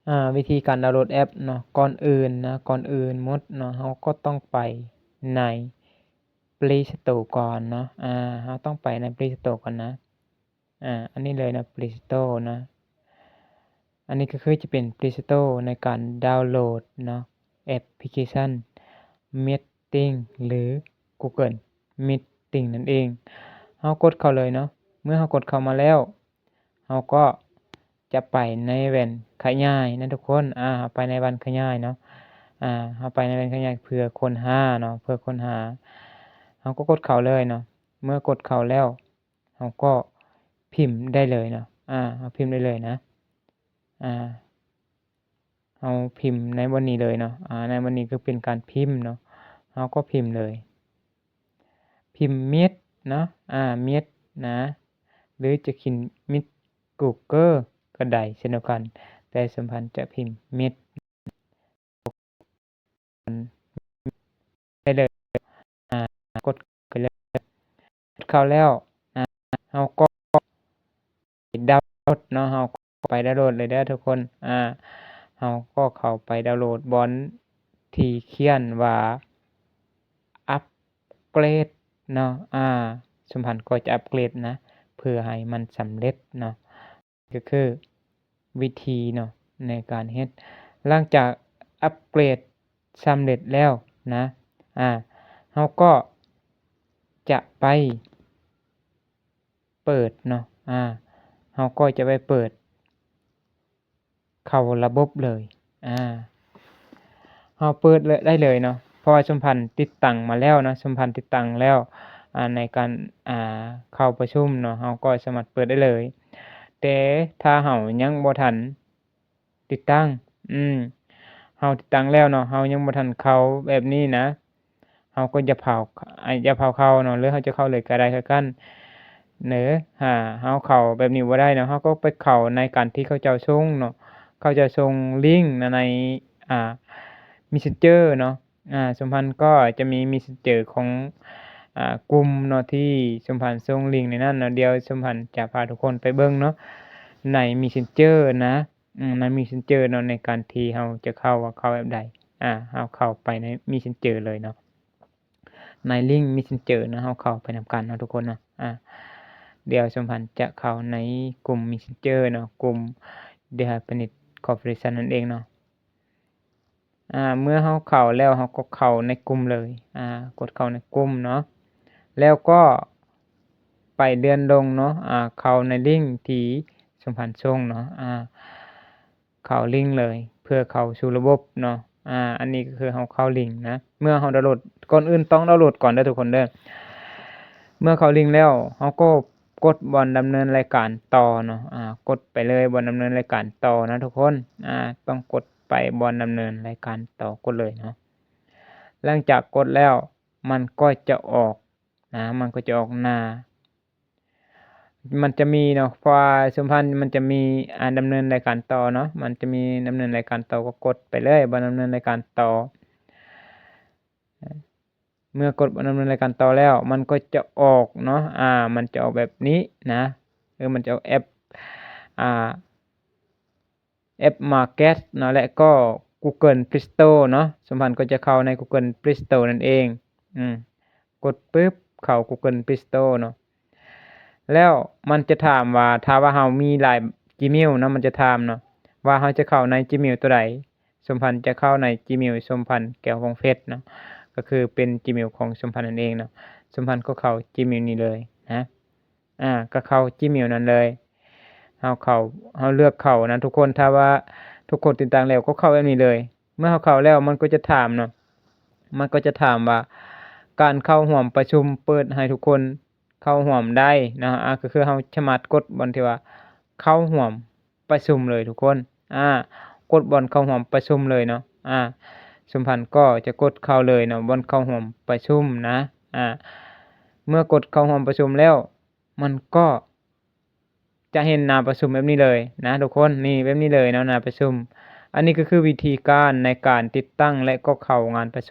ອ່າ ວິທີການດາວໂຫຼດແອັບເນາະ. ກ່ອນອື່ນນະ ກ່ອນອື່ນໝົດເນາະ ເຮົາກໍຕ້ອງໄປໃນ Play Store ກ່ອນເນາະ. ອ່າ ເຮົາຕ້ອງໄປໃນ Play Store ກ່ອນນະ. ອ່າ ອັນນີ້ເລີຍເນາະ Play Store ເນາະ. ອັນນີ້ກໍຄືຈະເປັນ Play Store ໃນການດາວໂຫຼດເນາະ ແອັບພລິເຄຊັນ Meeting ຫຼື Google Meeting ນັ້ນເອງ. ເຮົາກົດເຂົ້າເລີຍເນາະ. ເມື່ອເຮົາກົດເຂົ້າມາແລ້ວ ເຮົາກໍຈະໄປໃນແວ່ນຂະຫຍາຍນະທຸກຄົນ. ອ່າ ເຮົາໄປໃນແວ່ນຂະຫຍາຍເນາະ. ອ່າ ເຮົາໄປໃນແວ່ນຂະຫຍາຍເພື່ອຄົ້ນຫາເນາະ ເພື່ອຄົ້ນຫາ. ເຮົາກໍກົດເຂົ້າເລີຍເນາະ. ເມື່ອກົດເຂົ້າແລ້ວ ເຮົາກໍພິມໄດ້ເລີຍເນາະ. ອ່າ ເຮົາພິມໄດ້ເລີຍນະ. ອ່າ ເຮົາພິມໃນບ່ອນນີ້ເລີຍເນາະ. ອ່າ ໃນບ່ອນນີ້ຄືເປັນການພິມເນາະ. ເຮົາກໍພິມເລີຍ. ພິມ Meet ເນາະ. ອ່າ Meet ນະ ຫຼືຈະຂຽນ Meet Google ກໍໄດ້ເຊັ່ນດຽວກັນ, ແຕ່ສົມພັນຈະພິມ Meet ໄດ້ເລີຍ. ອ່າ ກົດໄປເລີຍ. ເຂົ້າແລ້ວ ອ່າ ເຮົາກໍໄປດາວໂຫຼດເນາະ. ເຮົາກໍໄປດາວໂຫຼດເລີຍເດີທຸກຄົນ. ອ່າ ເຮົາກໍເຂົ້າໄປດາວໂຫຼດບ່ອນທີ່ຂຽນວ່າ ອັບເກຣດເນາະ. ອ່າ ສົມພັນກໍຈະອັບເກຣດນະ ເພື່ອໃຫ້ມັນສຳເລັດເນາະ. ກໍຄືວິທີເນາະ ໃນການເຮັດ. ຫຼັງຈາກອັບເກຣດສຳເລັດແລ້ວນະ ອ່າ ເຮົາກໍຈະໄປເປີດເນາະ. ອ່າ ເຮົາກໍຈະໄປເປີດເຂົ້າລະບົບເລີຍ. ອ່າ ເຮົາເປີດເລີຍ ໄດ້ເລີຍເນາະ ເພາະວ່າສົມພັນຕິດຕັ້ງມາແລ້ວເນາະ. ສົມພັນຕິດຕັ້ງແລ້ວ ອ່າ ໃນການ ອ່າ ເຂົ້າປະຊຸມເນາະ ເຮົາກໍສາມາດເປີດໄດ້ເລີຍ. ແຕ່ຖ້າເຮົາຍັງບໍ່ທັນຕິດຕັ້ງ ອືມ ເຮົາຕິດຕັ້ງແລ້ວເນາະ ເຮົາຍັງບໍ່ທັນເຂົ້າແບບນີ້ນະ ເຮົາກໍຢ່າພາວ ອ່າ ຢ່າພາວເຂົ້າເນາະ ຫຼືເຮົາຈະເຂົ້າເລີຍກໍໄດ້ຄືກັນເນາະ. ຫາເຮົາເຂົ້າແບບນີ້ບໍ່ໄດ້ເນາະ ເຮົາກໍໄປເຂົ້າໃນການທີ່ເຂົາເຈົ້າສົ່ງເນາະ. ເຂົາເຈົ້າສົ່ງລິງໃນ ອ່າ Messenger ເນາະ. ອ່າ ສົມພັນກໍຈະມີ Messenger ຂອງ ອ່າ ກຸ່ມເນາະ ທີ່ສົມພັນສົ່ງລິງໃນນັ້ນເນາະ. ດຽວສົມພັນຈະພາທຸກຄົນໄປເບິ່ງເນາະ ໃນ Messenger ນະ. ອືມ ໃນ Messenger ເນາະ ໃນການທີ່ເຮົາຈະເຂົ້າ ວ່າເຂົ້າແບບໃດ. ອ່າ ເຮົາເຂົ້າໄປໃນ Messenger ເລີຍເນາະ ໃນລິງ Messenger ເນາະ ເຮົາເຂົ້າໄປນຳກັນເນາະທຸກຄົນເນາະ. ອ່າ ດຽວສົມພັນຈະເຂົ້າໃນກຸ່ມ Messenger ເນາະ ກຸ່ມ The Hypernet Corporation ນັ້ນເອງເນາະ. ອ່າ ເມື່ອເຮົາເຂົ້າແລ້ວ ເຮົາກໍເຂົ້າໃນກຸ່ມເລີຍ. ອ່າ ກົດເຂົ້າໃນກຸ່ມເນາະ ແລ້ວກໍໄປເລື່ອນລົງເນາະ. ອ່າ ເຂົ້າໃນລິງທີ່ສົມພັນສົ່ງເນາະ. ອ່າ ເຂົ້າລິງເລີຍ ເພື່ອເຂົ້າສູ່ລະບົບເນາະ. ອ່າ ອັນນີ້ກໍຄືເຮົາເຂົ້າລິງນະ ເມື່ອເຮົາດາວໂຫຼດ ກ່ອນອື່ນຕ້ອງດາວໂຫຼດກ່ອນເດີທຸກຄົນເດີ. ເມື່ອເຂົ້າລິງແລ້ວ ເຮົາກໍກົດບ່ອນດຳເນີນລາຍການຕໍ່ເນາະ. ອ່າ ກົດໄປເລີຍບ່ອນດຳເນີນລາຍການຕໍ່ນະທຸກຄົນ. ອ່າ ຕ້ອງກົດໄປບ່ອນດຳເນີນລາຍການຕໍ່ ກົດເລີຍເນາະ. ຫຼັງຈາກກົດແລ້ວ ມັນກໍຈະອອກ ນະ ມັນກໍຈະອອກໜ້າ ມັນຈະມີເນາະ ເພາະວ່າສົມພັນມັນຈະມີ ອ່າ ດຳເນີນລາຍການຕໍ່ເນາະ ມັນຈະມີດຳເນີນລາຍການຕໍ່ ກໍກົດໄປເລີຍບ່ອນດຳເນີນລາຍການຕໍ່. ເມື່ອກົດດຳເນີນລາຍການຕໍ່ແລ້ວ ມັນກໍຈະອອກເນາະ. ອ່າ ມັນຈະອອກແບບນີ້ນະ ເອີ ມັນຈະອອກແອັບ ອ່າ ແອັບ Market ເນາະ ແລະກໍ Google Play Store ເນາະ. ສົມພັນກໍຈະເຂົ້າໃນ Google Play Store ນັ້ນເອງ. ອືມ ກົດປຶບ ເຂົ້າ Google Play Store ເນາະ ແລ້ວມັນຈະຖາມວ່າ ຖ້າວ່າເຮົາມີຫຼາຍ Gmail ເນາະ ມັນຈະຖາມເນາະ ວ່າເຮົາຈະເຂົ້າໃນ Gmail ຕົວໃດ. ສົມພັນຈະເຂົ້າໃນ Gmail ສົມພັນ ແກ້ວ ວົງເພັດ ເນາະ ກໍຄືເປັນ Gmail ຂອງສົມພັນນັ້ນເອງເນາະ. ສົມພັນກໍເຂົ້າ Gmail ນີ້ເລີຍນະ. ອ່າ ກໍເຂົ້າ Gmail ນັ້ນເລີຍ. ເຮົາເຂົ້າ ເຮົາເລືອກເຂົ້ານະທຸກຄົນ. ຖ້າວ່າທຸກຄົນຕິດຕັ້ງແລ້ວ ກໍເຂົ້າແບບນີ້ເລີຍ. ເມື່ອເຮົາເຂົ້າແລ້ວ ມັນກໍຈະຖາມເນາະ ມັນກໍຈະຖາມວ່າ ການເຂົ້າຮ່ວມປະຊຸມເປີດໃຫ້ທຸກຄົນເຂົ້າຮ່ວມໄດ້ເນາະ. ອ່າ ກໍຄືເຮົາສາມາດກົດບ່ອນທີ່ວ່າ ເຂົ້າຮ່ວມປະຊຸມເລີຍທຸກຄົນ. ອ່າ ກົດບ່ອນເຂົ້າຮ່ວມປະຊຸມເລີຍເນາະ. ອ່າ ສົມພັນກໍຈະກົດເຂົ້າເລີຍເນາະ ບ່ອນເຂົ້າຮ່ວມປະຊຸມນະ. ອ່າ ເມື່ອກົດເຂົ້າຮ່ວມປະຊຸມແລ້ວ ມັນກໍຈະເຫັນໜ້າປະຊຸມແບບນີ້ເລີຍນະທຸກຄົນ. ນີ້ ແບບນີ້ເລີຍເນາະ ໜ້າປະຊຸມ. ອັນນີ້ກໍຄືວິທີການໃນການຕິດຕັ້ງ ແລະກໍເຂົ້າງານປະຊຸມ